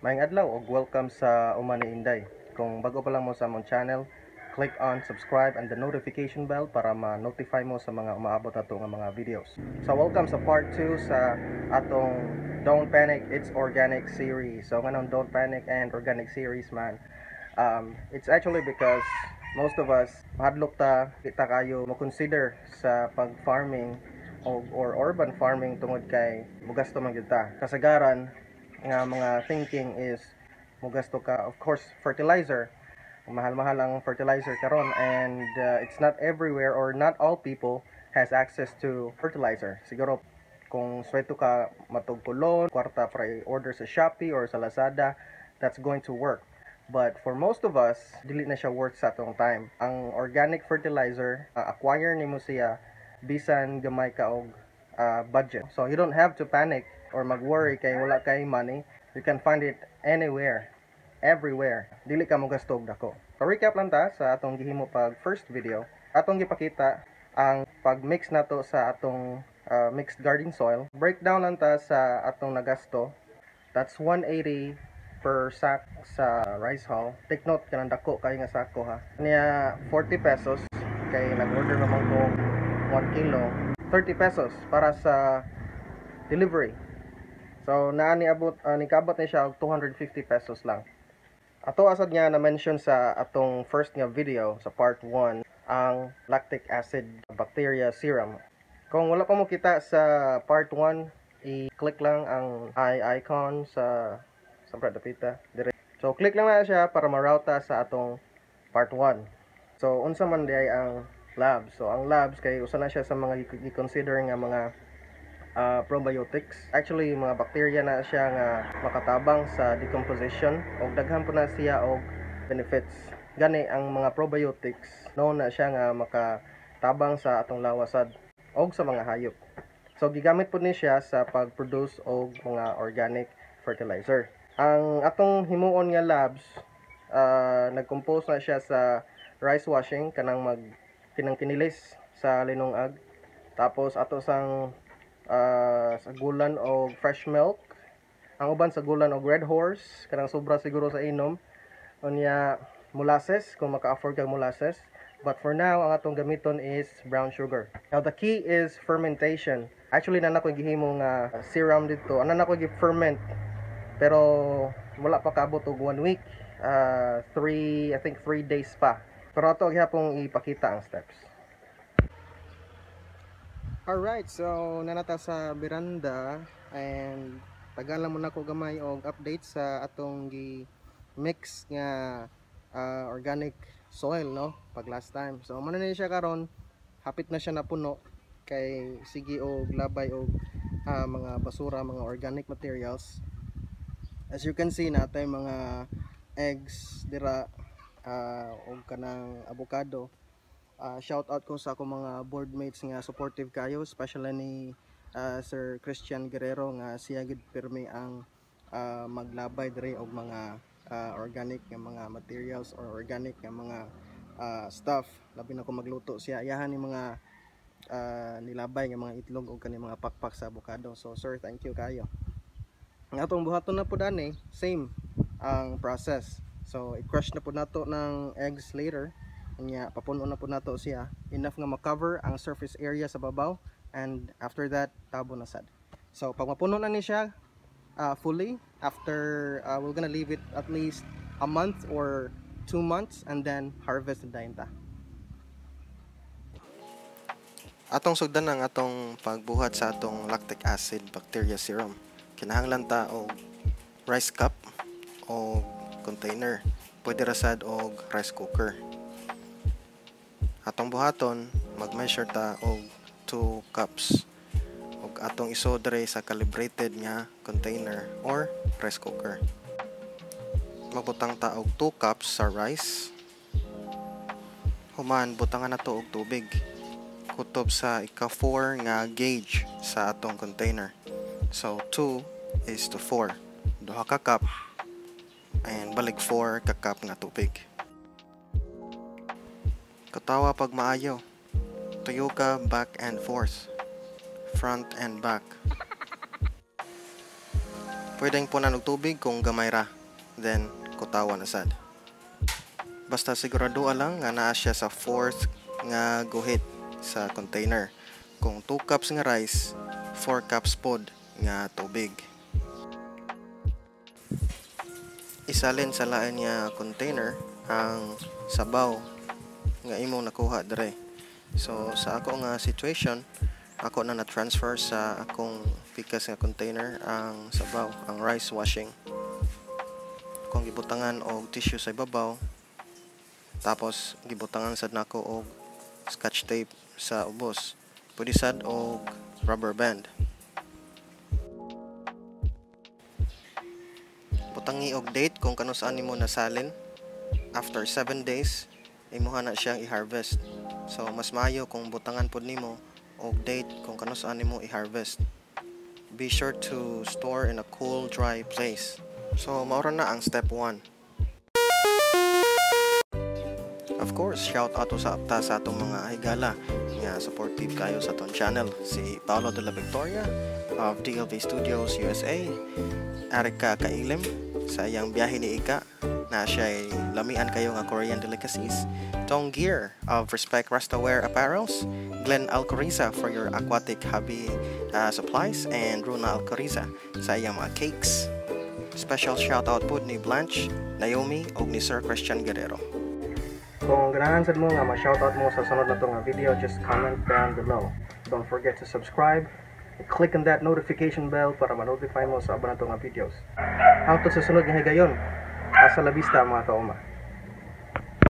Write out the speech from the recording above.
Maayong adlaw ug welcome sa Uma ni Inday. Kung bago pa lang mo sa among channel, click on subscribe and the notification bell para ma-notify mo sa mga umaabot nato nga mga videos. So welcome sa part 2 sa atong Don't Panic, It's Organic series. So nganong Don't Panic and Organic series man? It's actually because most of us mahadlok ta kita kayo mo consider sa pag-farming o or urban farming tungod kay mugasto man gyud ta. Kasagaran nga mga thinking is mugasto ka, of course, fertilizer. Mahal-mahal ang fertilizer karon and it's not everywhere or not all people has access to fertilizer. Siguro kung sweldo ka matog pulon, kwarta para i-order sa Shopee or sa Lazada, that's going to work. But for most of us, dili na siya worth sa atong time. Ang organic fertilizer, acquire nimo siya bisan gamay ka og budget. So you don't have to panic or mag-worry kay wala kay money. You can find it anywhere, everywhere. Dili ka mo gasto og dako. So recap lang ta sa atong gihimo pag first video. Atong gipakita ang pag-mix nato sa atong mixed garden soil. Breakdown lang ta sa atong nagasto. That's 180 per sack sa rice hull. Take note, kanang dako kayo nga sako ha. Niya 40 pesos kay nag-order naman ko 1 kilo. 30 pesos para sa delivery. So naa ni abot nikabot ni siya og 250 pesos lang. Ato asad nga na mention sa atong first nga video sa part 1 ang lactic acid bacteria serum. Kung wala pa mo kita sa part 1, i-click lang ang i icon sa dapita dire. So click lang na siya para ma-route sa atong part 1. So unsa man diay ang labs? So ang labs kay usa na siya sa mga i-consider nga mga probiotics. Actually, mga bacteria na siya nga makatabang sa decomposition og daghan po na siya og benefits. Gani ang mga probiotics, known na siya nga makatabang sa atong lawasad og sa mga hayop. So gigamit po ni siya sa pag-produce og mga organic fertilizer. Ang atong himuon nga labs, nag-compose na siya sa rice washing, kanang mag kinang kinilis sa linungag. Tapos ato sang sagulan og fresh milk. Ang uban sagulan og Red Horse, kanang sobra siguro sa inom. Unya molasses kung maka-afford kag molasses. But for now, ang atong gamiton is brown sugar. Now the key is fermentation. Actually, naa na ko gihimo nga serum dito. Ana na ko gi-ferment pero wala pa kaabot og one week. 3, I think 3 days pa. Pero ato gihapong ipakita ang steps. Alright, so naa na ta sa veranda and tagalan mo na ko gamay og update sa atong gi mix nga organic soil, no, pag last time. So mao na ni siya karon, hapit na siya napuno kay sige og labay og mga basura, mga organic materials. As you can see, natay mga eggs dira og kanang avocado. Shout out ko sa akong mga boardmates nga supportive kayo, especially ni Sir Christian Guerrero nga siya gid pirmi ang maglabay diri og mga organic nga mga materials or organic nga mga stuff. Labi na kung magluto siya, iyahan ni mga nilabay nga mga itlog og kani mga pakpak sa avocado. So sir, thank you kayo. Ang atong buhaton na pud ani, same ang process. So i-crush na pud nato ng eggs later. Unya papuno na pud nato siya enough nga ma-cover ang surface area sa babaw and after that tabo na sad. So pag mapuno na ni siya fully, after we're gonna leave it at least a month or 2 months and then harvest na dayon ta. Atong sugdan ang atong pagbuhat sa atong lactic acid bacteria serum. Kinahanglan ta og rice cup o container. Pwede ra sad og rice cooker. Atong buhaton, mag-measure ta og 2 cups ug atong isod diri sa calibrated nga container or rice cooker. Magbutang ta og 2 cups sa rice. Human butangan nato og tubig kutob sa ika-4 nga gauge sa atong container. So 2 is to 4. Duha ka cup and balik 4 ka cup nga tubig. Kutawa pag maayo. Tuyo ka back and forth. Front and back. Pwedeng punan og tubig kung gamay ra. Then kutawa na sad. Basta sigurado lang nga naa siya sa fourth nga guhit sa container. Kung 2 cups nga rice, 4 cups pod nga tubig. Isalin sa lain nga container ang sabaw nga imong nakuha dire. So sa ako nga situation, ako na na-transfer sa akong pikas nga container ang sabaw, ang rice washing. Kung gibutangan og tissue sa ibabaw, tapos gibutangan sad nako og scotch tape sa ubos. Pwede sad og rubber band. Butangi og date kung kanus-an nimo nasalin. After 7 days, imuha na siyang i-harvest. So mas maayo kung butangan pod nimo og date kung kanus-an nimo i-harvest. Be sure to store in a cool, dry place. So maura na ang step 1. Of course, shout out sa ta sa atong mga higala nga supportive kayo sa atong channel. Si Paolo de la Victoria of DLV Studios USA, Erika Kailim sa iyang biyahe ni Ika na siya'y lamian kayo nga Korean delicacies, Tong Gear of Respect Rastaware Apparels, Glenn Alcoriza for your aquatic hobby supplies, and Runa Alcoriza sa iyang mga cakes. Special shoutout po ni Blanche, Naomi, ug ni Sir Christian Guerrero. Kung ganahan sad mo nga ma-shoutout mo sa sunod na to nga video, just comment down below. Don't forget to subscribe and click on that notification bell para ma-notify mo sa uban nato nga videos. Hangtod sa sunod nga higayon. Hasta la vista, mga kauma.